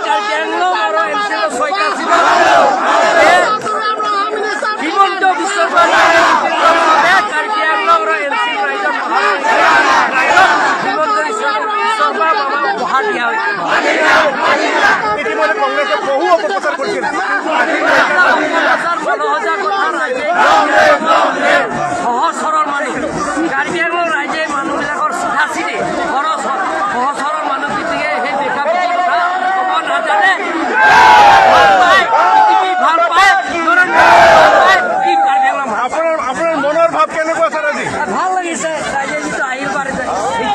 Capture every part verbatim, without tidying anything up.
Karbi Anglong aro M C lo soi kasi. Himanta Biswa Sarma, Karbi Anglong aro M C raijor, Himanta Biswa Sarma baba bahar diya hoy. ইতিমধ্যে কংগ্ৰেছে বহু অপপ্ৰচাৰ কৰিছিল। সহজ সৰল মানুহ। কাৰ্বি আংলং ৰাইজে মানুহবিলাকৰ চিধা চিধি সহজ, সহজ সৰল মানুহ, গতিকে সেই বেকা বেকি কথা ক'ব নাজানে। ভাল পায়, বিজেপি ভাল পায়, নৰেন্দ্ৰ মোদী ভাল পায়, কি কাৰ্বি আংলং ভাল পায়? আপোনাৰ, আপোনাৰ মনৰ ভাৱ কেনেকুৱা ছাৰ আজি? ভাল লাগিছে, ৰাইজে যিটো আহিল বাৰে যে।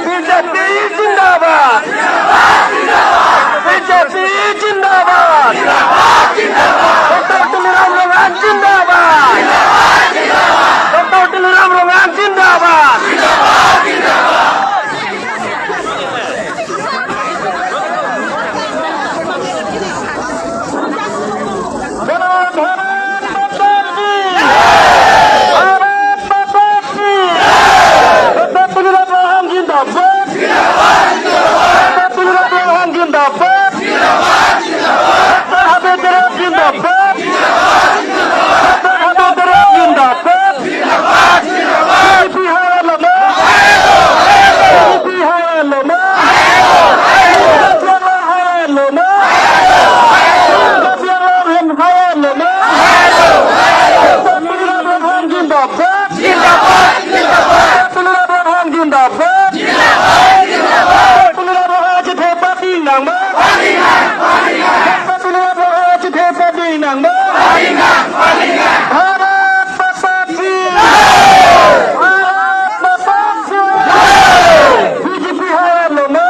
বিজেপি জিন্দাবাদ। বিজেপি জিন্দাবাদ। ডক্টৰ তুলিৰাম ৰংহাং জিন্দাবাদ। ডক্টৰ তুলিৰাম ৰংহাং জিন্দাবাদ। बोलो भारत माता की। भारत माता की। डॉक्टर तुलिराम रंगहांग जिंदाबाद। डॉक्टर तुलिराम रंगहांग जिंदाबाद। डॉक्टर हबे तेरा जिंदाबाद। डॉक्टर हबे तेरा जिंदाबाद। बीजेपी हाय लमा। बीजेपी हाय लमा। हाय लमा। हाय लमा। तुलिराम रंगहांग जिंदाबाद। Jinnabad, jinnabad. Tuliram Ronghang jinnabad. Jinnabad, jinnabad. Tuliram Ronghang achithepat ding nangma. Paling nang, paling nang. Tuliram Ronghang achithepat ding nangma. Paling nang, paling nang. Bharat Mata ki. Bharat Mata ki. B J P hai loma.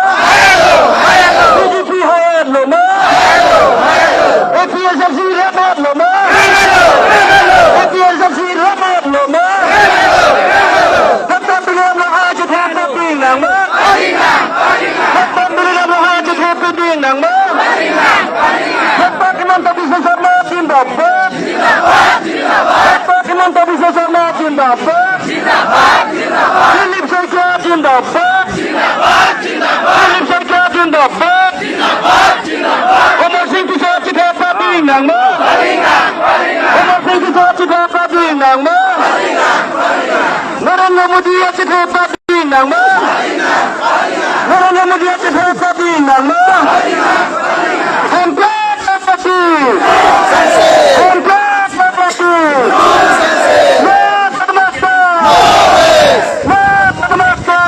B J P hai loma. A P H L C rat loma. A P H L C rat loma. Doctor Tuliram Ronghang achithepat ding nangma. Doctor Tuliram Ronghang achithepat ding nangma. Doctor Himanta Biswa Sarma jinnabad. Doctor Himanta Biswa Sarma jinnabad. Philip Saikia jinnabad. Philip Saikia jinnabad. Amarsing Tisso achithepat ding nangma. Amarsing Tisso achithepat ding nangma. Narendra Modi achithepat ding nangma. Narendra Modi achithepat ding nangma. Hemprek Mata ki. Hemprek Mata ki. Bharat Mata. Bharat Mata.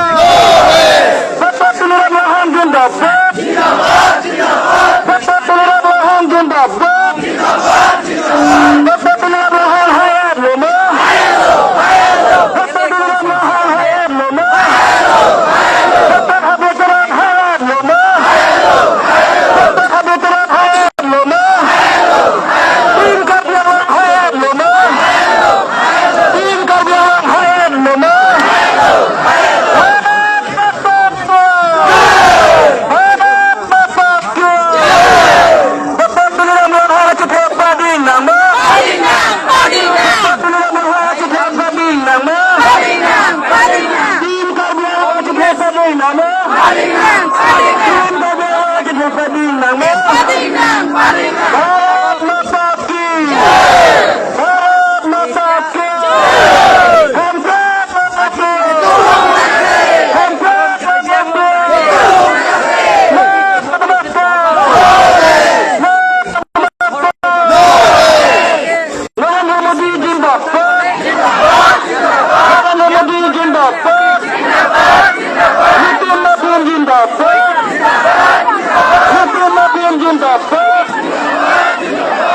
Doctor Tuliram Ronghang jinnabad. Doctor Tuliram Ronghang jinnabad. Doctor Tuliram Ronghang hai loma. Doctor Tuliram Ronghang hai loma. Doctor Habe Terang hai loma. Doctor Habe Terang hai loma. Team Karbi Anglong hai loma. Team Karbi Anglong hai loma. Bharat Mata ki. Bharat Mata ki. Doctor Tuliram Ronghang achithepat ding nangma. Doctor Tuliram Ronghang achithepat ding nangma. Team Karbi Anglong achithepat ding nangma. Team Karbi Anglong achithepat ding nangma. Bharat Mata ki. Bharat Mata ki. Hemprek Mata ki. Hemprek Mata ki. Bharat Mata ki. Narendra Modi jinnabad. Narendra Modi jinnabad. Nitin Nabin jinnabad. Nitin Nabin jinnabad.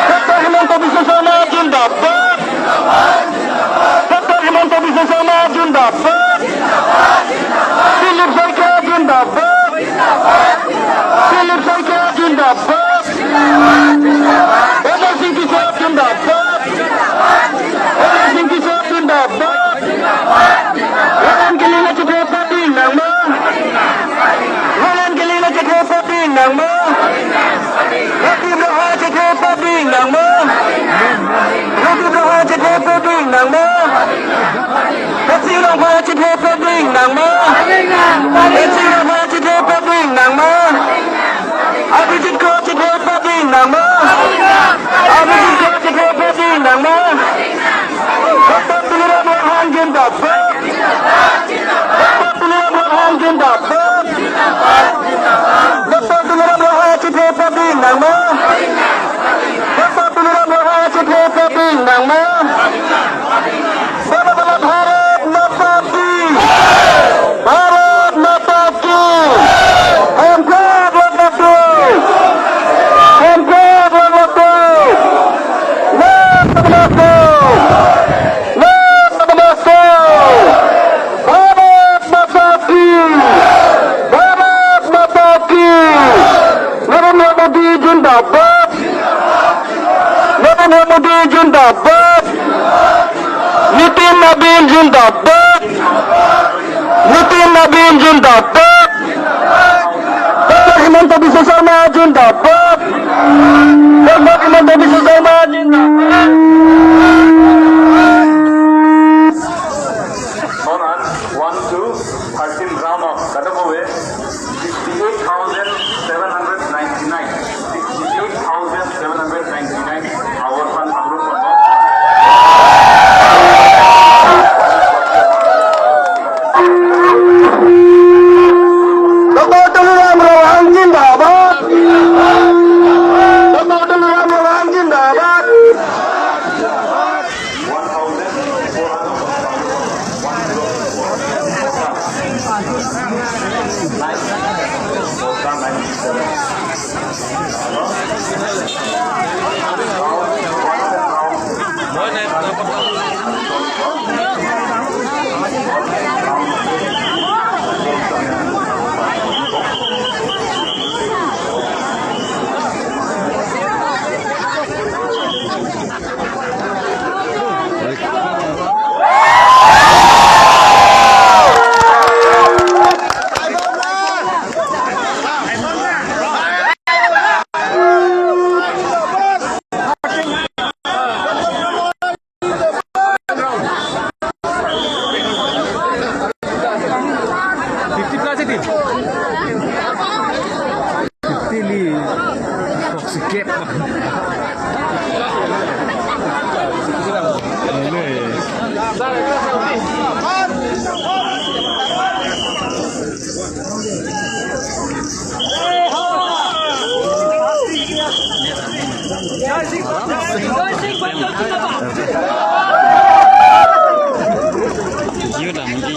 Doctor Himanta Biswa Sarma jinnabad. Doctor Himanta Biswa Sarma jinnabad. Philip Saikia jinnabad. Philip Saikia jinnabad. Amarsing Tisso jinnabad. Amarsing Tisso jinnabad. Roland Killing achithepat ding nangma. Roland Killing achithepat ding nangma. Rajiv Ronghang achithepat ding nangma. Rajiv Ronghang achithepat ding nangma. Rajiv Rongphar achethe pading nangma? Esi Rongphar achethe pading nangma? Abhijit Kro achethe pading nangma? Abhijit Kro achethe pading nangma? Doctor Tuliram Ronghang zindabad. Doctor Tuliram Ronghang zindabad. Doctor Tuliram Ronghang achethe pading nangma? Doctor Tuliram Ronghang achethe pading nangma? Bola bola Bharat Mata Ki! Bharat Mata Ki! Hamkha Bharat Mata Ki! Hamkha Bharat Mata Ki! Namaste! Namaste! Bharat Mata Ki! Bharat Mata Ki! Narendra Modi zindabad! Narendra Modi zindabad! Nitin Nabin zindabad! Nitin Nabin zindabad! Doctor Himanta Biswa Sarma zindabad! Doctor Himanta Biswa Sarma zindabad! Horan, one, two, thirteen round of Kadabove, sixty-eight thousand seven hundred ninety-nine. Sixty-eight thousand seven hundred ninety-nine. Our son Amrut Pondok. Doctor Tuliram Ronghang zindabad. Doctor Tuliram Ronghang zindabad. Fifty plus eighty. Fifty li. Toxic cap. Video dam di.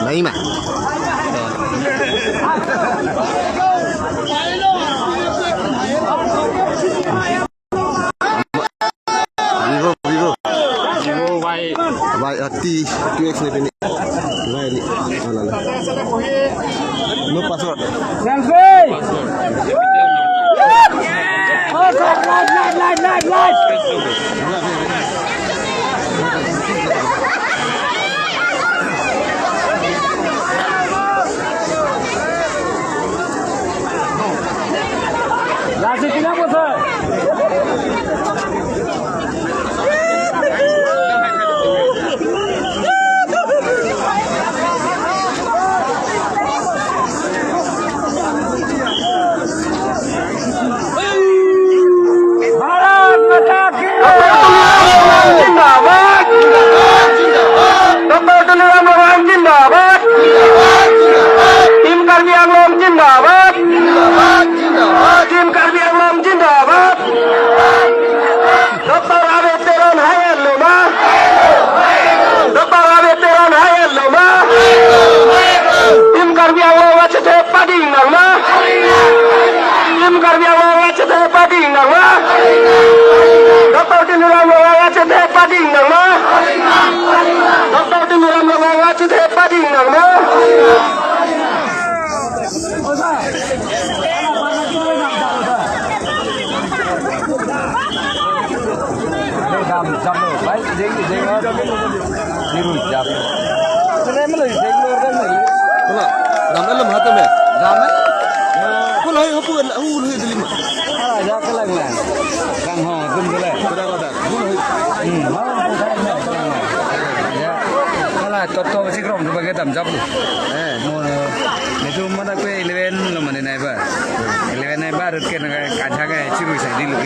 Nai ma. Vivo, Vivo. Vivo Y. Y, uh, T, two X ni pini. Y ni. Ala, ala. No password. Selfie! Oh, live, live, live, live, live! Lasi tina bosa. Bharat Mata Ki! Zindabad! Doctor Tuliram Ronghang zindabad! Team Karbi Anglong zindabad! Team Karbi Anglong zindabad! Doctor Abe Teron hai-et lo ma? Doctor Abe Teron hai-et lo ma? Team Karbi Anglong achethe pading nangma? Team Karbi Anglong achethe pading nangma? Doctor Tuliram Ronghang achethe pading nangma? Doctor Tuliram Ronghang achethe pading nangma? Dam, dam lo, bhai, deng, deng, deng, deng, dam. Kena, dam alam hata me. Dam, eh? Kul hai, hapu, hu, hu, dilim. Ala, ja, kelang, lang. Kang ho, dum, dele. Kada, kada. Kul hai. Hmm, ha, ha, ha, ha, ha. Ya. Jam jap. Eh, mo, netum mata kue eleven lo mane nai ba. Eleven nai ba rut ke na kajha ka chiru sai dilu.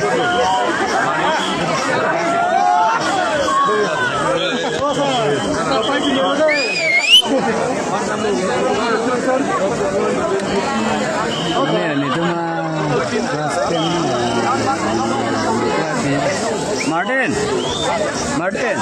Ne, netum, ah, class ten. Martin. Martin.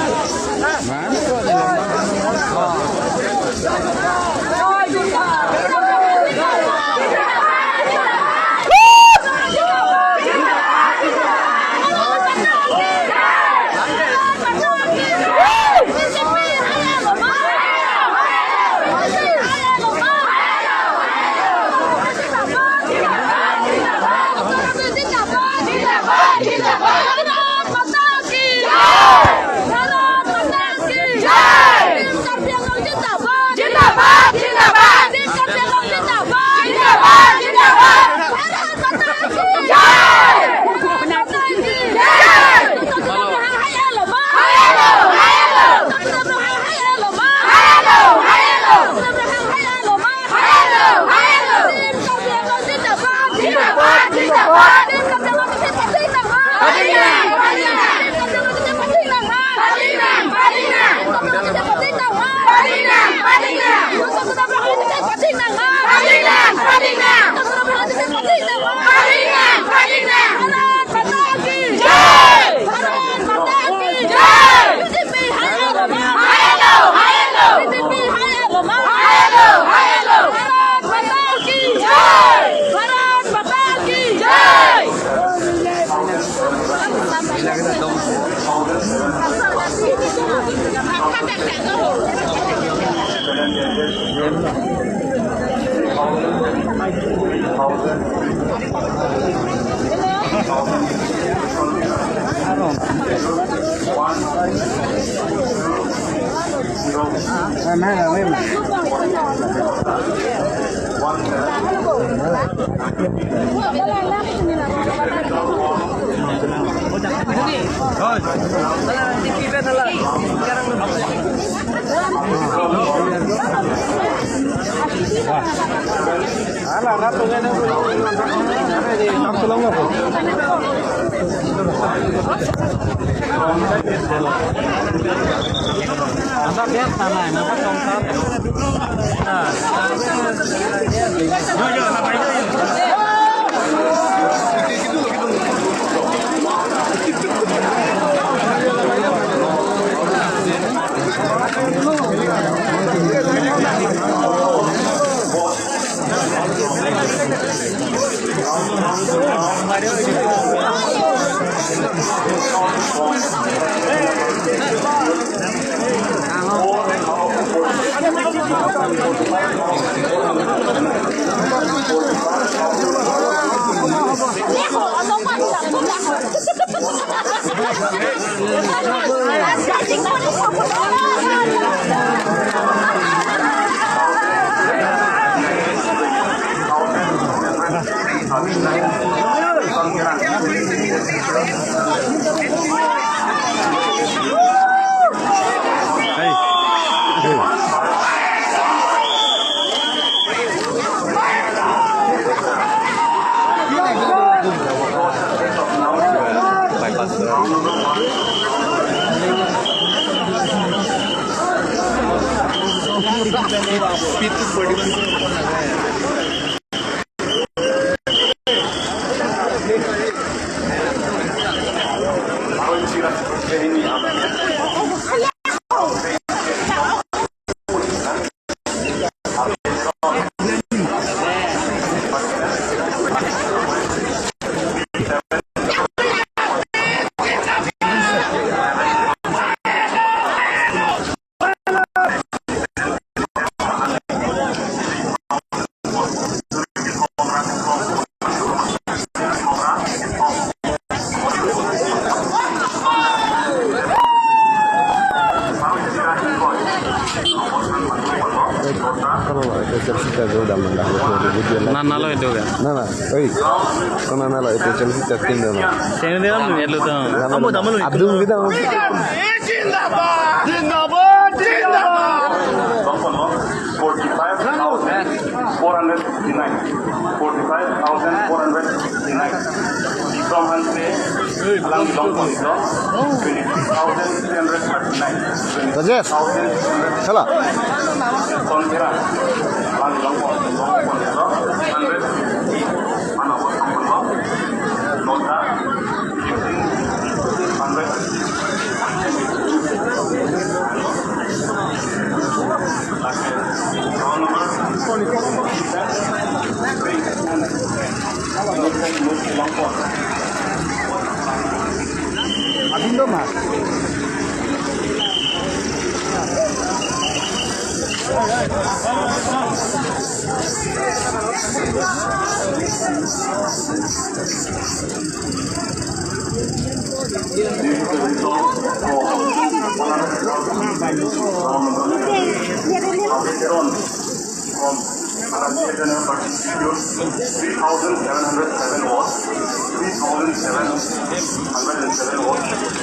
Nana lo itu kan? Nana, oi. Kona nana lo itu Chelsea captain do na. Sini dia kan ya lu tuh. Nana lo. Abdul kita. Zindabad! Zindabad! Zindabad! Forty-five thousand four hundred fifty-nine. Forty-five thousand four hundred fifty-nine. Bikram Hanse, alangli long pon iso, twenty-six thousand three hundred thirty-nine. Rajesh. Twenty-six thousand three hundred. Sala. Ton Kera, alangli long pon, long pon iso, hundred fifty. Mana buat long pon iso. Nota, fifteen hundred. This is the result of one hundred thousand from Bharatiya Janata Party secured three thousand seven hundred seven votes, three thousand seven hundred seven votes.